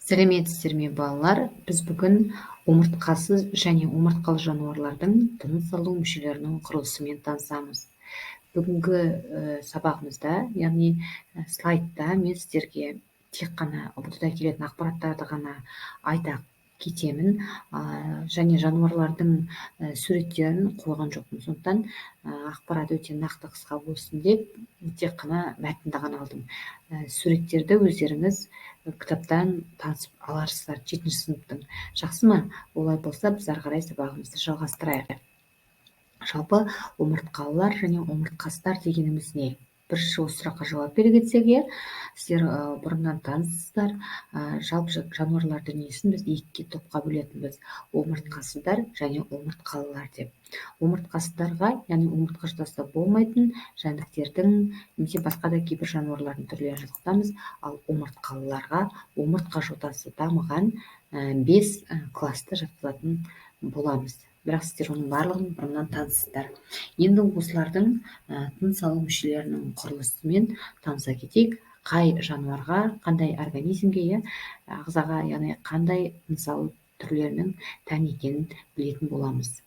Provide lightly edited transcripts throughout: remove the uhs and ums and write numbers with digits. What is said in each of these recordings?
Сәлеметсіздер ме, балалар! Біз бүгін омыртқасыз және омыртқалы жануарлардың тыныс алу мүшелерінің құрылысымен танысамыз. Бүгінгі сабағымызда, яғни слайдта мен сіздерге тек қана ҰБТ-да келетін ақпараттарды ғана айта кетемін және жануарлардың суреттерін қойған жоқпын. Сондықтан ақпарат өте нақты, қысқа болсын деп тек қана мәтінді ғана алдым. Суреттерді өздеріңіз кітаптан танысып аларсыздар, жетінші сыныптың. Жақсы ма? Олай болса, біз ары қарай сабағымызды жалғастырайық. Жалпы, омыртқалылар және омыртқасыздар дегеніміз не? Бірінші осы сұраққа жауап бере кетсек, иә, сіздер бұрыннан таныссыздар. Жалпы жануарлар дүниесін біз екіге, топқа бөлетінбіз: омыртқасыздар және омыртқалылар деп. Омыртқасыздарға, яғни омыртқа жотасы болмайтын жәндіктердің немесе басқа да кейбір жануарлардың түрлерін жатқызамыз, ал омыртқалыларға омыртқа жотасы дамыған бес классты жатқызатын боламыз. Бірақ сіздер оның барлығын бұрыннан таныссыздар. Енді осылардың тыныс алу мүшелерінің құрылысымен таныса кетейік. Қай жануарға, қандай организмге, иә, ағзаға, яғни қандай тыныс алу түрлерінің тән екенін білетін боламыз.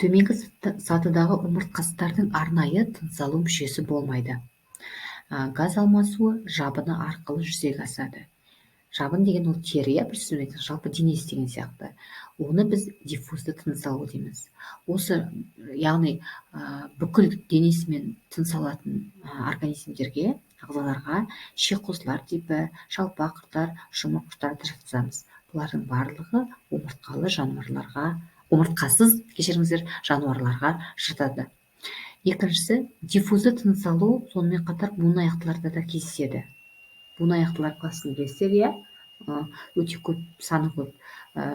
Төменгі сатыдағы омыртқасыздардың арнайы тыныс алу мүшесі болмайды. Газ алмасуы жабыны арқылы жүзеге асады. Жабын деген ол тері, иә, бір сөзбен айтсақ, жалпы денесі деген сияқты. Оны біз диффузды тыныс алу дейміз. Осы, яғни бүкіл денесімен тыныс алатын организмдерге, ағзаларға шекқозылар типі, жалпақ құрттар, жұмыр құрттарды жатқызамыз. Бұлардың барлығы омыртқалы жануарларға, омыртқасыз, кешіріңіздер, жануарларға жатады. Екіншісі, диффузды тыныс алу сонымен қатар буынаяқтыларда да кездеседі. Буынаяқтылар классын білесіздер, иә, өте көп, саны көп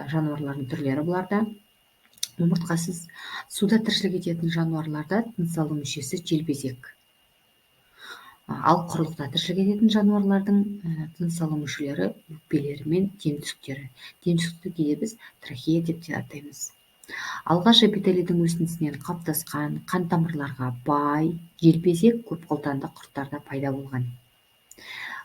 жануарлардың түрлері бұларда. Омыртқасыз, суда тіршілік ететін жануарларда тыныс алу мүшесі желбезек, ал құрлықта тіршілік ететін жануарлардың тыныс алу мүшелері өкпелері мен демтүсіктері. Демтүсікті кейде біз трахея деп те атаймыз. Алғаш эпителийдің өсіндісінен қалыптасқан қан тамырларға бай желбезек көпқылтанды құрттарда пайда болған.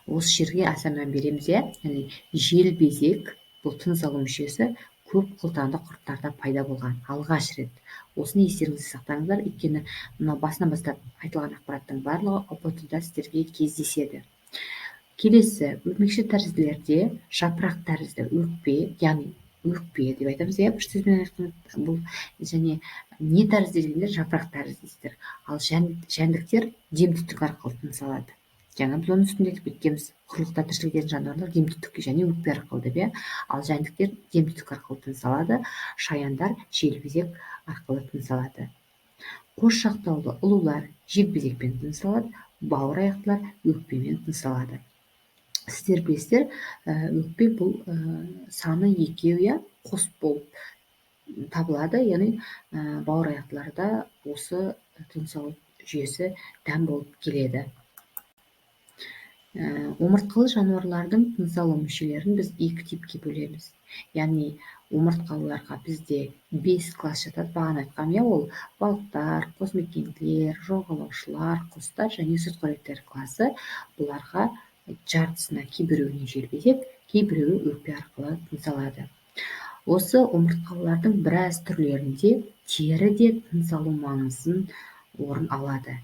Осы жерге аса мән береміз, иә, яғни желбезек, бұл тыныс алу мүшесі көп қылтанды құрттарда пайда болған алғаш рет. Осыны естеріңізде сақтаңыздар, өйткені мынау басынан бастап айтылған ақпараттың барлығы ҰБТ да сіздерге кездеседі. Келесі, өрмекші тәрізділерде жапырақ тәрізді өкпе, яғни өкпе деп айтамыз, иә, бір сөзбен айтқанда. Бұл және не тәрізді дегенде, жапырақ тәрізді дейсіздер. Ал жәндіктер демтүтік арқылы тыныс алады. Жаңа біз оның үстінде айтып кеткенбіз: құрлықта тіршілік ететін жануарлар демтүтік және өкпе арқылы деп, иә, ал жәндіктер демтүтік арқылы тыныс алады, шаяндар желбезек арқылы тыныс алады. Қос жақтаулы ұлулар желбезекпен тыныс алады, бауыр аяқтылар өкпемен тыныс алады. Сіздер білесіздер, өкпе бұл саны екеу, иә, қос болып табылады, яғни бауыр аяқтыларда осы тыныс алу жүйесі тән болып келеді. Омыртқалы жануарлардың тыныс алу мүшелерін біз екі типке бөлеміз. Яғни омыртқалыларға бізде бес класс жатады, бағана айтқанмын, иә, ол балықтар, қосмекенділер, жорғалаушылар, құстар және сүтқоректілер классы. Бұларға жартысына, кейбіреуіне желбезек, кейбіреуі өкпе арқылы тыныс алады. Осы омыртқалылардың біраз түрлерінде тері де тыныс алу маңызын орын алады,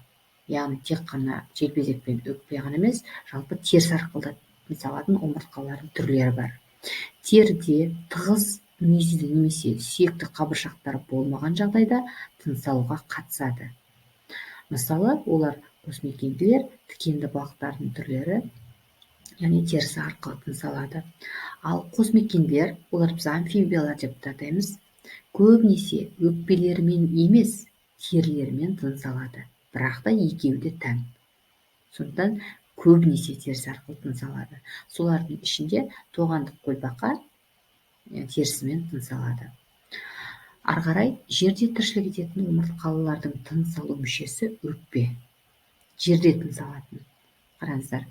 яғни тек қана желбезек пен өкпе ғана емес, жалпы теріс арқылы да тыныс алатын омыртқалардың түрлері бар. Теріде тығыз мүйізді немесе сүйекті қабыршақтар болмаған жағдайда тыныс алуға қатысады. Мысалы, олар қосмекенділер, тікенді балықтардың түрлері, яғни терісі арқылы тыныс алады. Ал қосмекенділер, олар біз амфибиялар деп те атаймыз, көбінесе өкпелерімен емес, терілерімен тыныс алады. Бірақ та екеуі де тән, сондықтан көбінесе терісі арқылы тыныс алады. Солардың ішінде тоғандық көлбақа терісімен тыныс алады. Ары қарай, жерде тіршілік ететін омыртқалылардың тыныс алу мүшесі өкпе. Жерде тыныс алатын, қараңыздар,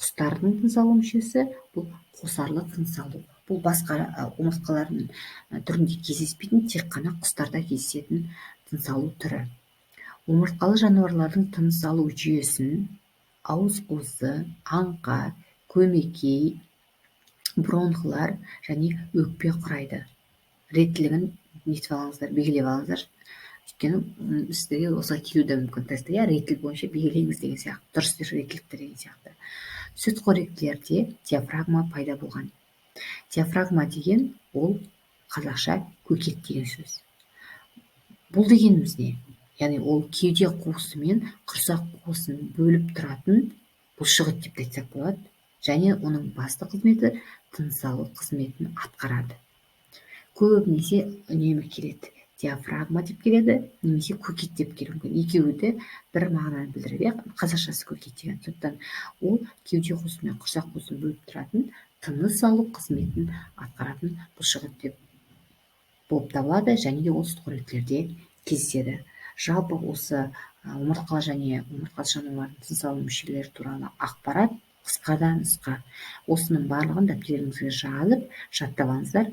құстардың тыныс алу мүшесі бұл қосарлы тыныс алу. Бұл басқа омыртқалардың түрінде кездеспейтін, тек қана құстарда кездесетін тыныс алу түрі. Омыртқалы жануарлардың тыныс алу жүйесін ауыз қуысы, аңқа, көмекей Бронхылар және өкпе құрайды. Реттілігін нетіп алыңыздар, белгілеп алыңыздар, өйткені сіздерге осылай келуі де мүмкін тестте, иә, реттілік бойынша белгілеңіз деген сияқты, дұрыс реттілікті деген сияқты. Сүтқоректілерде диафрагма пайда болған. Диафрагма деген ол қазақша көкет деген сөз. Бұл дегеніміз не? Яғни ол кеуде қуысы мен құрсақ қуысын бөліп тұратын бұлшықет деп те айтсақ болады және оның басты қызметі тыныс алу қызметін атқарады. Көбінесе үнемі келеді, диафрагма деп келеді немесе көкет деп келуі мүмкін, екеуі де бір мағынаны білдіреді, иә, қазақшасы көкет деген. Сондықтан ол кеуде қуысы мен құрсақ қуысын бөліп тұратын, тыныс алу қызметін атқаратын бұлшықет деп болып табылады және де ол сүтқоректілерде кездеседі. Жалпы, осы омыртқалы және омыртқасыз жануарлардың тыныс алу мүшелері туралы ақпарат қысқа да нұсқа. Осының барлығын дәптеріңізге жазып, жаттап алыңыздар.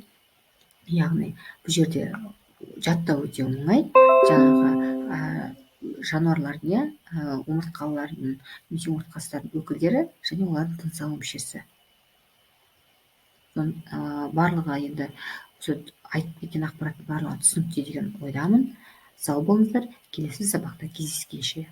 Яғни бұл жерде жаттау өте оңай: жаңағы жануарлардың, иә, омыртқалылардың немесе омыртқасыздардың өкілдері және олардың тыныс алу мүшесі. Барлығы енді осы айтып кеткен ақпараттың барлығы түсінікті деген ойдамын. Сау болыңыздар, келесі сабақта кездескенше!